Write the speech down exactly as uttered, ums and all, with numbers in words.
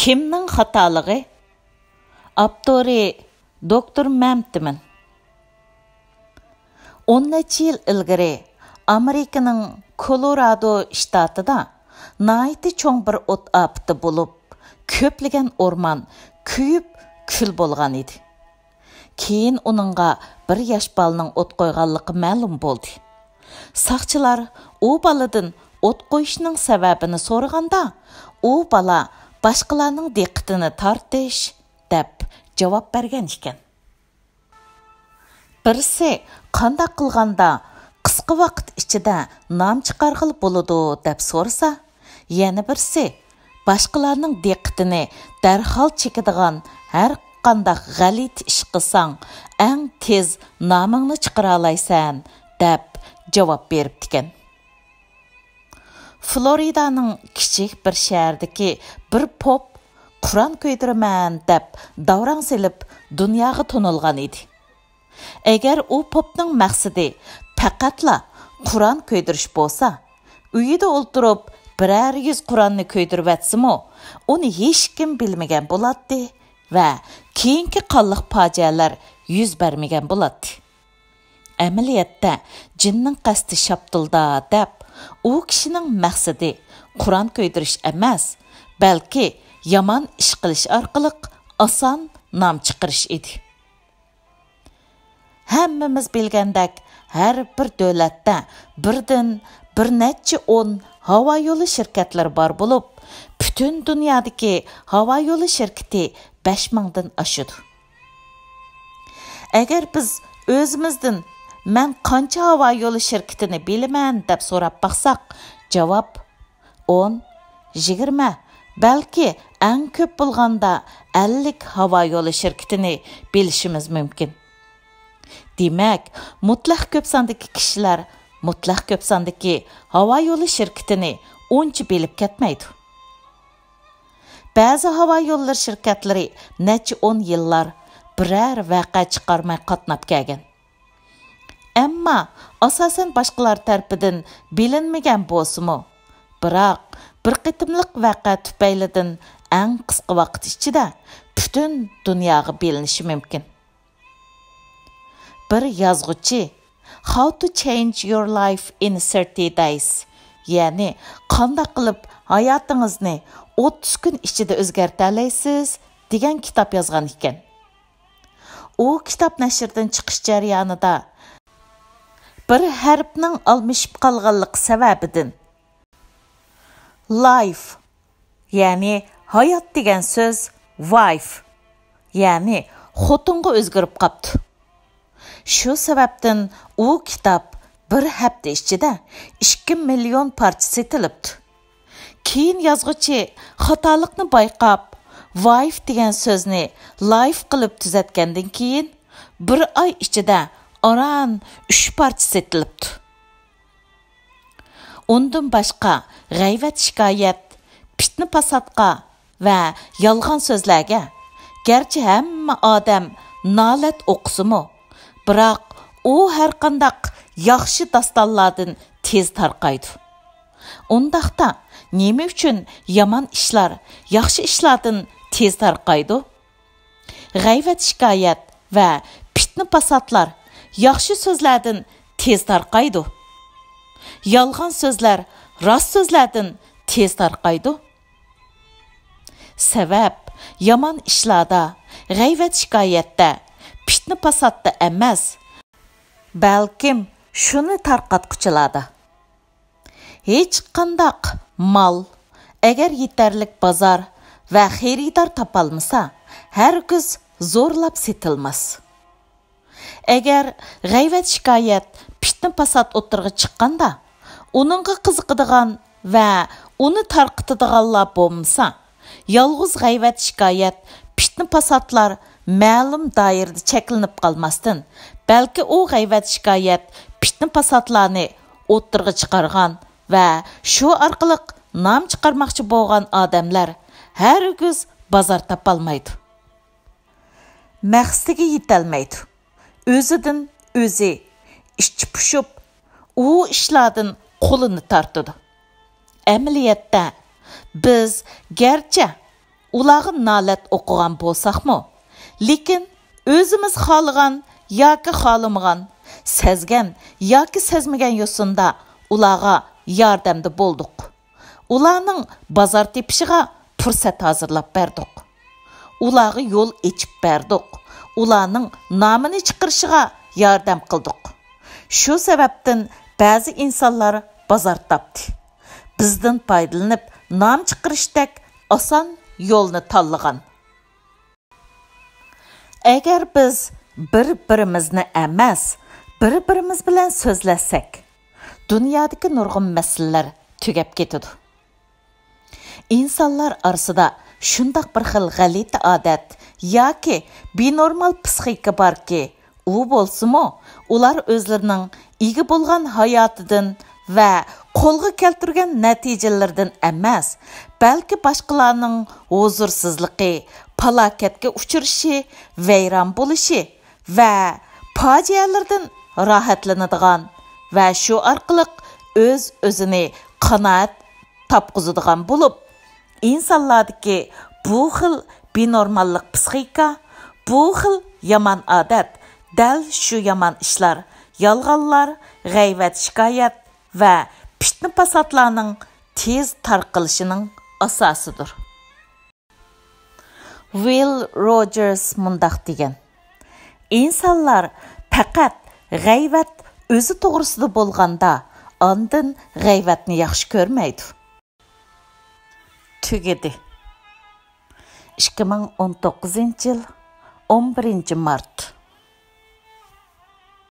كىمنىڭ خاتالىقى؟ ئاپتورى دوكتور مەمتىمىن. ئون نەچچە يىل ئىلگىرى ئامېرىكىنىڭ كولورادو شتاتىدا ناھايىتى چوڭ بىر ئوت ئاپىتى بولۇپ، كۆپلىگەن ئورمان كۆيۈپ كۈل بولغان ئىدى. كېيىن ئۇنىڭغا بىر ياش بالىنىڭ ئوت قويغانلىقى مەلۇم بولدى. ساقچىلار ئۇ بالىدىن ئوت قويۇشنىڭ سەۋەبىنى سورىغاندا، ئۇ بالا باشقىلارنىڭ دىققىتىنى تارتىش دەپ جاۋاب بەرگەن ئىكەن. بىرسى قانداق قىلغاندا قىسقا ۋاقىت ئىچىدە نام چىقارغىلى بولىدۇ دەپ سورىسا، يەنە بىرسى باشقىلارنىڭ دىققىتىنى دەرھال چېكىدىغان ھەر قانداق غەلىتە ئىش قىلساڭ، ئەڭ تېز نامىڭنى چىقىرالايسەن دەپ جاۋاب بېرىپتىكەن. فلورىدانىڭ كىچىك بىر شەھىرىدىكى بىر پوپ قۇرئان كۆيدۈرىمەن دەپ داۋراڭ سېلىپ دۇنياغا تونۇلغان ئىدى. ئەگەر ئۇ پوپنىڭ مەقسىتى پەقەتلا قۇرئان كۆيدۈرۈش بولسا، ئۆيىدە ئولتۇرۇپ بىرەر يۈز قۇرئاننى كۆيدۈرۈۋەتسىمۇ، ئۇنى ھېچكىم بىلمىگەن بولاتتى ۋە كېيىنكى قانلىق پاجىئەلەر يۈز بەرمىگەن بولاتتى. ئەمەلىيەتتە جىننىڭ قەستى شاپتۇلدا دەپ، ئۇ كىشىنىڭ مەقسىتى قۇرئان كۆيدۈرۈش ئەمەس، بەلكى يامان ئىش قىلىش ئارقىلىق ئاسان نام چىقىرىش ئىدى. ھەممىمىز بىلگەندەك، ھەر بىر دۆلەتتە بىردىن بىر نەچچە ئون ھاۋا يولى شىركەتلىرى بار بولۇپ، پۈتۈن دۇنيادىكى ھاۋا يولى شىركىتى بەش مىڭدىن ئاشىدۇ. ئەگەر بىز ئۆزىمىزدىن «مەن قانچە ھاۋا يولى شىركىتىنى بىلىمەن؟» دەپ سوراپ باقساق، جاۋاب ئون، يىگىرمە، بەلكى ئەڭ كۆپ بولغاندا ئەللىك ھاۋا يولى شىركىتىنى بىلىشىمىز مۇمكىن. دېمەك، مۇتلەق كۆپ ساندىكى كىشىلەر مۇتلەق كۆپ ساندىكى ھاۋا يولى شىركىتىنى ئۇنچە بىلىپ كەتمەيدۇ. بەزى ھاۋا يوللىرى شىركەتلىرى نەچچە ئون يىللار بىرەر ۋەقە چىقارماي قاتناپ كەلگەن. ئەمما ئاساسەن باشقىلار تەرىپىدىن بىلىنمىگەن بولسىمۇ، بىراق بىر قېتىملىق ۋەقە تۈپەيلىدىن ئەڭ قىسقا ۋاقىت ئىچىدە پۈتۈن دۇنياغا بىلىنىشى مۇمكىن. بىر يازغۇچى How to Change Your Life in thirty Days، يەنى «قانداق قىلىپ ھاياتىڭىزنى ئوتتۇز كۈن ئىچىدە ئۆزگەرتەلەيسىز» دېگەن كىتاب يازغان ئىكەن. ئۇ كىتاب نەشردىن چىقىش جەريانىدا بىر ھەرپنىڭ ئالمىشىپ قالغانلىقى سەۋەبىدىن، life، يەنى ھايات دېگەن سۆز wife، يەنى خوتۇنغا ئۆزگىرىپ قاپتۇ. شۇ سەۋەبتىن ئۇ كىتاب بىر ھەپتە ئىچىدە ئىككى مىليون پارچە سېتىلىپتۇ. كېيىن يازغۇچى خاتالىقنى بايقاپ، wife دېگەن سۆزنى life قىلىپ تۈزەتكەندىن كېيىن، بىر ئاي ئىچىدە ئاران ئۈچ پارچە سېتىلىپتۇ. ئۇندىن باشقا، غەيۋەت-شىكايەت، پىتنە-پاساتقا ۋە يالغان سۆزلەرگە گەرچە ھەممە ئادەم نالەت ئوقۇسىمۇ، بىراق ئۇ ھەرقانداق ياخشى داستانلاردىن تېز تارقايدۇ. ئۇنداقتا، نېمە ئۈچۈن يامان ئىشلار ياخشى ئىشلاردىن تېز تارقايدۇ؟ غەيۋەت-شىكايەت ۋە پىتنە-پاساتلار ياخشى سۆزلەردىن تېز تارقايدۇ. يالغان سۆزلەر راست سۆزلەردىن تېز تارقايدۇ. سەۋەب، يامان ئىشلاردا، غەيۋەت-شىكايەتتە، پىتنە-پاساتتا ئەمەس، بەلكىم شۇنى تارقاتقۇچىلاردا. ھېچقانداق مال، ئەگەر يېتەرلىك بازار ۋە خېرىدار تاپالمىسا، ھەرگىز زورلاپ سېتىلماس. ئەگەر غەيۋەت-شىكايەت، پىتنە-پاسات ئوتتۇرىغا چىققاندا، ئۇنىڭغا قىزىقىدىغان ۋە ئۇنى تارقىتىدىغانلار بولمىسا، يالغۇز غەيۋەت-شىكايەت، پىتنە-پاساتلار مەلۇم دائىرىدە چەكلىنىپ قالماستىن، بەلكى ئۇ غەيۋەت-شىكايەت، پىتنە-پاساتلارنى ئوتتۇرىغا چىقارغان ۋە شۇ ئارقىلىق نام چىقارماقچى بولغان ئادەملەر ھەرگىز بازار تاپالمايدۇ. مەقسىتىگە يېتەلمەيدۇ. ئۆزىدىن ئۆزى ئىچى پۇشۇپ، ئۇ ئىشلاردىن قولىنى تارتىدۇ. ئەمەلىيەتتە، بىز گەرچە ئۇلارغا نالەت ئوقۇغان بولساقمۇ، لېكىن ئۆزىمىز خالىغان ياكى خالىمىغان، سەزگەن ياكى سەزمىگەن يوسۇندا ئۇلارغا ياردەمدە بولدۇق. ئۇلارنىڭ بازار تېپىشىغا پۇرسەت ھازىرلاپ بەردۇق. ئۇلارغا يول ئېچىپ بەردۇق. ئۇلارنىڭ نامىنى چىقىرىشىغا ياردەم قىلدۇق. شۇ سەۋەبتىن بەزى ئىنسانلار بازار تاپتى. بىزدىن پايدىلىنىپ نام چىقىرىشتەك ئاسان يولنى تاللىغان. ئەگەر بىز بىر-بىرىمىزنى ئەمەس، بىر-بىرىمىز بىلەن سۆزلەشسەك، دۇنيادىكى نۇرغۇن مەسىلىلەر تۈگەپ كېتىدۇ. ئىنسانلار ئارىسىدا شۇنداق بىر خىل غەلىتە ئادەت ياكى بىنورمال پسىخىكا باركى، ئۇ بولسىمۇ ئۇلار ئۆزلىرىنىڭ ئىگە بولغان ھاياتىدىن ۋە قولغا كەلتۈرگەن نەتىجىلىرىدىن ئەمەس، بەلكى باشقىلارنىڭ ھۇزۇرسىزلىقى، پالاكەتكە ئۇچرىشى، ۋەيران بولۇشى ۋە پاجىئەلىرىدىن راھەتلىنىدىغان ۋە شۇ ئارقىلىق ئۆز-ئۆزىنى قانائەت تاپقۇزىدىغان بولۇپ، ئىنسانلاردىكى بۇ خىل بىنورماللىق پسىخىكا، بۇ خىل يامان ئادەت دەل شۇ يامان ئىشلار، يالغانلار، غەيۋەت-شىكايەت ۋە پىتنە-پاساتلارنىڭ تېز تارقىلىشىنىڭ ئاساسىدۇر. ۋىل روجېرس مۇنداق دېگەن: «ئىنسانلار پەقەت غەيۋەت ئۆزى توغرىسىدا بولغاندا، ئاندىن غەيۋەتنى ياخشى كۆرمەيدۇ.» تۈگىدى. ئىككى مىڭ ئون توققۇزىنچى يىل، ئون بىرىنچى مارت.